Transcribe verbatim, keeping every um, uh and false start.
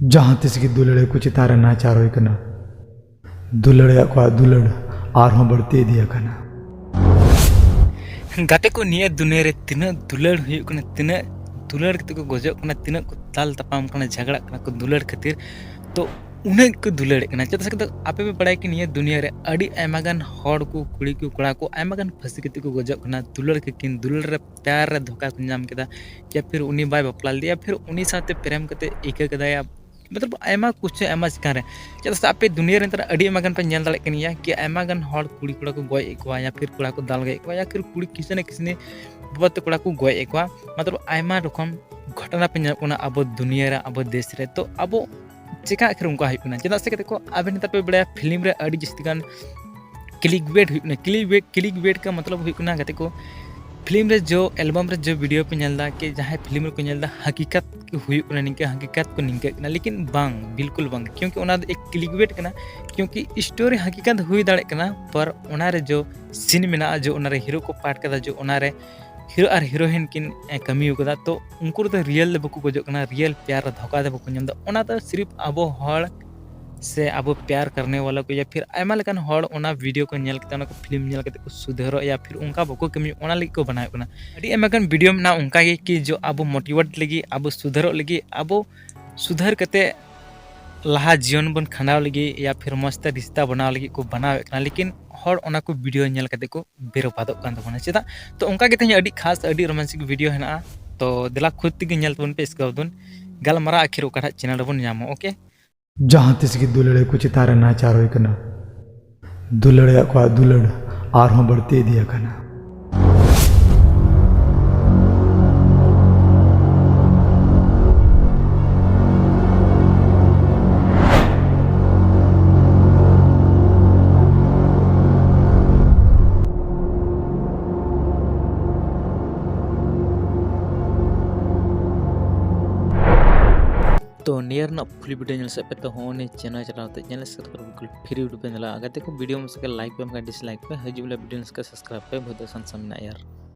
ᱡᱟᱦᱟᱸ ᱛᱤᱥ ᱜᱮ ᱫᱩᱞᱟᱹᱲᱤᱭᱟᱹ ᱠᱚ ᱪᱮᱛᱟᱱ ᱨᱮ ᱱᱟᱦᱟᱪᱟᱨ ᱦᱩᱭ ᱠᱟᱱᱟ, ᱫᱩᱞᱟᱹᱲᱤᱭᱟᱹ ᱠᱚᱣᱟᱜ ᱫᱩᱞᱟᱹᱲ ᱟᱨᱦᱚᱸ ᱵᱟᱹᱲᱛᱤ ᱤᱫᱤ ᱟᱠᱟᱱᱟ᱾ ᱜᱟᱛᱮ ᱠᱚ, ᱱᱤᱭᱟᱹ ᱫᱩᱱᱤᱭᱟᱹ ᱨᱮ ᱛᱤᱱᱟᱹᱜ ᱫᱩᱞᱟᱹᱲ ᱦᱩᱭᱩᱜ ᱠᱟᱱᱟ, ᱛᱤᱱᱟᱹᱜ ᱫᱩᱞᱟᱹᱲ ᱠᱟᱛᱮ ᱠᱚ ᱜᱚᱡᱚᱜ ᱠᱟᱱᱟ, ᱛᱤᱱᱟᱹᱜ ᱠᱚ ᱫᱟᱞ ᱛᱟᱯᱟᱢ ᱠᱟᱱᱟ, ᱡᱷᱟᱜᱽᱲᱟᱜ ᱠᱟᱱᱟ ᱠᱚ ᱫᱩᱞᱟᱹᱲ ᱠᱷᱟᱹᱛᱤᱨ, ᱛᱚ ᱩᱱᱟᱹᱜ ᱠᱚ ᱫᱩᱞᱟᱹᱲᱮᱫ ᱠᱟᱱᱟ᱾ ᱪᱮᱫᱟᱜ ᱥᱮ ᱟᱯᱮ ᱯᱮ ᱵᱟᱲᱟᱭᱟ ᱠᱤ ᱱᱤᱭᱟᱹ ᱫᱩᱱᱤᱭᱟᱹ ᱨᱮ ᱟᱹᱰᱤ ᱟᱭᱢᱟ ᱜᱟᱱ ᱦᱚᱲ ᱠᱚ, ᱠᱩᱲᱤ ᱠᱚ, ᱠᱚᱲᱟ ᱠᱚ, ᱟᱭᱢᱟ ᱜᱟᱱ ᱯᱷᱟᱹᱥᱤ ᱠᱟᱛᱮ ᱠᱚ ᱜᱚᱡᱚᱜ ᱠᱟᱱᱟ ᱫᱩᱞᱟᱹᱲ ᱠᱤᱱ ᱫᱩᱞᱟᱹᱲ ᱨᱮ ᱯᱮᱭᱟᱨ ᱨᱮ ᱫᱷᱳᱠᱟ ᱠᱚ ᱧᱟᱢ ᱠᱮᱫᱟ, ᱭᱟ ᱯᱷᱤᱨ ᱩᱱᱤ ᱵᱟᱭ ᱵᱟᱯᱞᱟ ᱞᱮᱫᱮᱭᱟ, ᱯᱷᱤᱨ ᱩᱱᱤ ᱥᱟᱶᱛᱮ ᱯᱨᱮᱢ ᱠᱟᱛᱮ ᱤᱠᱟᱹ ᱠᱮᱫᱟᱭᱟ᱾ ᱢᱚᱛᱞᱚᱵ ᱟᱭᱢᱟ ᱠᱩᱪ ᱟᱭᱢᱟ ᱪᱤᱠᱟᱹ ᱨᱮ, ᱪᱮᱫᱟᱜ ᱥᱮ ᱟᱯᱮ ᱫᱩᱱᱤᱭᱟᱹ ᱨᱮ ᱱᱮᱛᱟᱨ ᱟᱹᱰᱤ ᱟᱭᱢᱟ ᱜᱟᱱ ᱯᱮ ᱧᱮᱞ ᱫᱟᱲᱮᱭᱟᱜ ᱠᱟᱱ ᱜᱮᱭᱟ ᱠᱤ ᱟᱭᱢᱟ ᱜᱟᱱ ᱦᱚᱲ ᱠᱩᱲᱤ ᱠᱚᱲᱟ ᱠᱚ ᱜᱚᱡ ᱮᱫ ᱠᱚᱣᱟ, ᱭᱟ ᱯᱷᱤᱨ ᱠᱚᱲᱟ ᱠᱚ ᱫᱟᱞ ᱜᱚᱡ ᱮᱫ ᱠᱚᱣᱟ, ᱭᱟ ᱯᱷᱤᱨ ᱠᱩᱲᱤ ᱠᱤᱥᱤ ᱱᱟ ᱠᱤᱥᱤ ᱵᱟᱵᱟ ᱛᱮ ᱠᱚᱲᱟ ᱠᱚ ᱜᱚᱡ ᱮᱫ ᱠᱚᱣᱟ᱾ ᱢᱚᱛᱞᱚᱵ ᱟᱭᱢᱟ ᱨᱚᱠᱚᱢ ᱜᱷᱚᱴᱚᱱᱟ ᱯᱮ ᱧᱮᱞᱚᱜ ᱠᱟᱱᱟ ᱟᱵᱚ ᱫᱩᱱᱤᱭᱟᱹ ᱨᱮ, ᱟᱵᱚ ᱫᱮᱥ ᱨᱮ᱾ ᱛᱚ ᱟᱵᱚ ᱪᱮᱠᱟ ᱟᱠᱷᱤᱨ ᱚᱱᱠᱟ ᱦᱩᱭᱩᱜ ᱠᱟᱱᱟ? ᱪᱮᱫᱟᱜ ᱥᱮ ᱜᱟᱛᱮ ᱠᱚ, ᱟᱵᱮᱱ ᱱᱮᱛᱟᱨ ᱯᱮ ᱵᱟᱲᱟᱭᱟ ᱯᱷᱤᱞᱢ ᱨᱮ ᱟᱹᱰᱤ ᱡᱟᱹᱥᱛᱤ ᱜᱟᱱ ᱠᱞᱤᱠ ᱵᱮᱴ ᱦᱩᱭᱩᱜ ᱠᱟᱱᱟ᱾ ᱠᱞᱤᱠ ᱵᱮᱴ, ᱠᱞᱤᱠ ᱵᱮᱴ ᱠᱟ ᱢᱚᱛᱞᱚᱵ ᱦᱩᱭᱩᱜ ᱠᱟᱱᱟ ᱜᱟᱛᱮ ᱠᱚ, ᱯᱷᱤᱞᱢ ᱨᱮ ᱡᱚ ᱮᱞᱵᱟᱢ ᱨᱮ ᱡᱚ ᱵᱷᱤᱰᱤᱭᱳ ᱯᱮ ᱧᱮᱞ ᱮᱫᱟ ᱠᱤ ᱡᱟᱦᱟᱸᱭ ᱯᱷᱤᱞᱢ ᱨᱮᱠᱚ ᱧᱮᱞ ᱮᱫᱟ ᱦᱟᱠᱤᱠᱟᱛ ᱠᱚ ᱦᱩᱭᱩᱜ ᱠᱟᱱᱟ, ᱱᱤᱝᱠᱟᱹ ᱦᱟᱠᱤᱠᱟᱛ ᱠᱚ ᱱᱤᱝᱠᱟᱹᱜ ᱠᱟᱱᱟ, ᱞᱮᱠᱤᱱ ᱵᱟᱝ, ᱵᱤᱞᱠᱩᱞ ᱵᱟᱝ, ᱠᱤᱭᱩᱸᱠᱤ ᱚᱱᱟ ᱫᱚ ᱮᱠ ᱠᱞᱤᱠ ᱵᱮᱴ ᱠᱟᱱᱟ᱾ ᱠᱤᱭᱩᱸᱠᱤ ᱥᱴᱳᱨᱤ ᱦᱟᱠᱤᱠᱟᱛ ᱦᱩᱭ ᱫᱟᱲᱮᱭᱟᱜ ᱠᱟᱱᱟ, ᱯᱟᱨ ᱚᱱᱟ ᱨᱮ ᱡᱚ ᱥᱤᱱ ᱢᱮᱱᱟᱜᱼᱟ, ᱡᱚ ᱚᱱᱟ ᱨᱮ ᱦᱤᱨᱳ ᱠᱚ ᱯᱟᱴ ᱠᱟᱫᱟ, ᱡᱚ ᱚᱱᱟ ᱨᱮ ᱦᱤᱨᱳ ᱟᱨ ᱦᱤᱨᱳᱭᱤᱱ ᱠᱤᱱ, ᱮ, ᱠᱟᱹᱢᱤ ᱟᱠᱟᱫᱟ, ᱛᱚ ᱩᱱᱠᱩ ᱨᱮᱫᱚ ᱨᱤᱭᱮᱞ ᱫᱚ ᱵᱟᱠᱚ ᱜᱚᱡᱚᱜ ᱠᱟᱱᱟ, ᱨᱤᱭᱮᱞ ᱯᱮᱭᱟᱨ ᱨᱮ ᱫᱷᱳᱠᱟ ᱫᱚ ᱵᱟᱠᱚ ᱧᱟᱢ ᱮᱫᱟ᱾ ᱚᱱᱟ ᱫᱚ ᱥᱤᱨᱤᱯ ᱟᱵᱚ ᱦᱚᱲ ᱥᱮ ᱟᱵᱚ ᱯᱮᱭᱟᱨ ᱠᱟᱨᱱᱮ ᱣᱟᱞᱟ ᱠᱚ ᱭᱟ ᱯᱷᱤᱨ ᱟᱭᱢᱟ ᱞᱮᱠᱟᱱ ᱦᱚᱲ ᱚᱱᱟ ᱵᱷᱤᱰᱤᱭᱳ ᱠᱚ ᱧᱮᱞ ᱠᱟᱛᱮ, ᱚᱱᱟ ᱠᱚ ᱯᱷᱤᱞᱢ ᱧᱮᱞ ᱠᱟᱛᱮ ᱠᱚ ᱥᱩᱫᱷᱟᱹᱨᱚᱜ ᱭᱟ ᱯᱷᱤᱨ ᱚᱱᱠᱟ ᱵᱟᱠᱚ ᱠᱟᱹᱢᱤᱭᱟ, ᱚᱱᱟ ᱞᱟᱹᱜᱤᱫ ᱠᱚ ᱵᱮᱱᱟᱣᱮᱫ ᱠᱟᱱᱟ᱾ ᱟᱹᱰᱤ ᱟᱭᱢᱟ ᱜᱟᱱ ᱵᱷᱤᱰᱤᱭᱳ ᱢᱮᱱᱟᱜᱼᱟ ᱚᱱᱠᱟ ᱜᱮ ᱠᱤ ᱡᱚ ᱟᱵᱚ ᱢᱳᱴᱤᱵᱷᱮᱴ ᱞᱟᱹᱜᱤᱫ, ᱟᱵᱚ ᱥᱩᱫᱷᱟᱹᱨ ᱞᱟᱹᱜᱤᱫ, ᱟᱵᱚ ᱥᱩᱫᱷᱟᱹᱨ ᱠᱟᱛᱮ ᱞᱟᱦᱟ ᱡᱤᱭᱚᱱ ᱵᱚᱱ ᱠᱷᱟᱸᱰᱟᱣ ᱞᱟᱹᱜᱤᱫ ᱭᱟ ᱯᱷᱤᱨ ᱢᱚᱡᱽ ᱛᱮ ᱨᱤᱥᱛᱟ ᱵᱮᱱᱟᱣ ᱞᱟᱹᱜᱤᱫ ᱠᱚ ᱵᱮᱱᱟᱣᱮᱫ ᱠᱟᱱᱟ, ᱞᱮᱠᱤᱱ ᱦᱚᱲ ᱚᱱᱟ ᱠᱚ ᱵᱷᱤᱰᱤᱭᱳ ᱧᱮᱞ ᱠᱟᱛᱮ ᱠᱚ ᱵᱮᱨᱵᱟᱫᱚᱜ ᱠᱟᱱ ᱛᱟᱵᱚᱱᱟ᱾ ᱪᱮᱫᱟᱜ? ᱛᱚ ᱚᱱᱠᱟ ᱜᱮ ᱛᱮᱦᱮᱧ ᱟᱹᱰᱤ ᱠᱷᱟᱥ, ᱟᱹᱰᱤ ᱨᱳᱢᱟᱱᱥᱤᱠ ᱵᱷᱤᱰᱤᱭᱳ ᱦᱮᱱᱟᱜᱼᱟ, ᱛᱚ ᱫᱮᱞᱟ ᱠᱷᱩᱫ ᱛᱮᱜᱮ ᱧᱮᱞ ᱛᱟᱵᱚᱱ ᱯᱮ, ᱤᱥᱠᱮ ᱵᱟᱫ ᱵᱚᱱ ᱜᱟᱞᱢᱟᱨᱟᱣ ᱟᱹᱠᱷᱤᱨ ᱚᱠᱟᱴᱟᱜ ᱪᱮᱱᱮᱞ ᱨᱮᱵᱚᱱ ᱧᱟᱢᱟ, ᱳᱠᱮ? ᱡᱟᱦᱟᱸ ᱛᱤᱥ ᱜᱮ ᱫᱩᱞᱟᱹᱲᱤᱭᱟᱹ ᱠᱚ ᱪᱮᱛᱟᱱ ᱨᱮ ᱱᱟᱦᱟᱪᱟᱨ ᱦᱩᱭ ᱠᱟᱱᱟ, ᱫᱩᱞᱟᱹᱲᱤᱭᱟᱹ ᱠᱚᱣᱟᱜ ᱫᱩᱞᱟᱹᱲ ᱟᱨᱦᱚᱸ ᱵᱟᱹᱲᱛᱤ ᱤᱫᱤ ᱟᱠᱟᱱᱟ᱾ ᱛᱚ ᱱᱤᱭᱟᱹ ᱨᱮᱱᱟᱜ ᱯᱷᱩᱞ ᱵᱷᱤᱰᱤᱭᱳ ᱧᱮᱞ ᱥᱮᱫ ᱯᱮ, ᱛᱚ ᱦᱚᱸᱜᱼᱚ ᱱᱤᱭᱟᱹ ᱪᱮᱱᱮᱞ ᱪᱟᱞᱟᱣ ᱠᱟᱛᱮ ᱪᱮᱱᱮᱞ ᱥᱟᱵᱥᱠᱨᱟᱭᱤᱵ ᱵᱤᱞᱠᱩᱞ ᱯᱷᱨᱤ ᱵᱷᱤᱰᱤᱭᱳ ᱯᱮ ᱧᱮᱞᱟ᱾ ᱜᱟᱛᱮ ᱠᱚ, ᱵᱷᱤᱰᱤᱭᱳ ᱢᱚᱡᱽ ᱠᱷᱟᱱ ᱞᱟᱭᱤᱠ ᱯᱮ, ᱵᱟᱝᱠᱷᱟᱱ ᱰᱤᱥᱞᱟᱭᱤᱠ ᱯᱮ᱾ ᱦᱤᱡᱩᱜ ᱵᱚᱞᱮ ᱵᱷᱤᱰᱤᱭᱳ ᱢᱚᱡᱽ ᱠᱷᱟᱱ ᱥᱟᱵᱥᱠᱨᱟᱭᱤᱵ ᱯᱮ, ᱵᱚᱦᱩᱛ ᱟᱥᱟᱱ ᱥᱟ ᱢᱮᱱᱟᱜᱼᱟ ᱭᱟᱨ᱾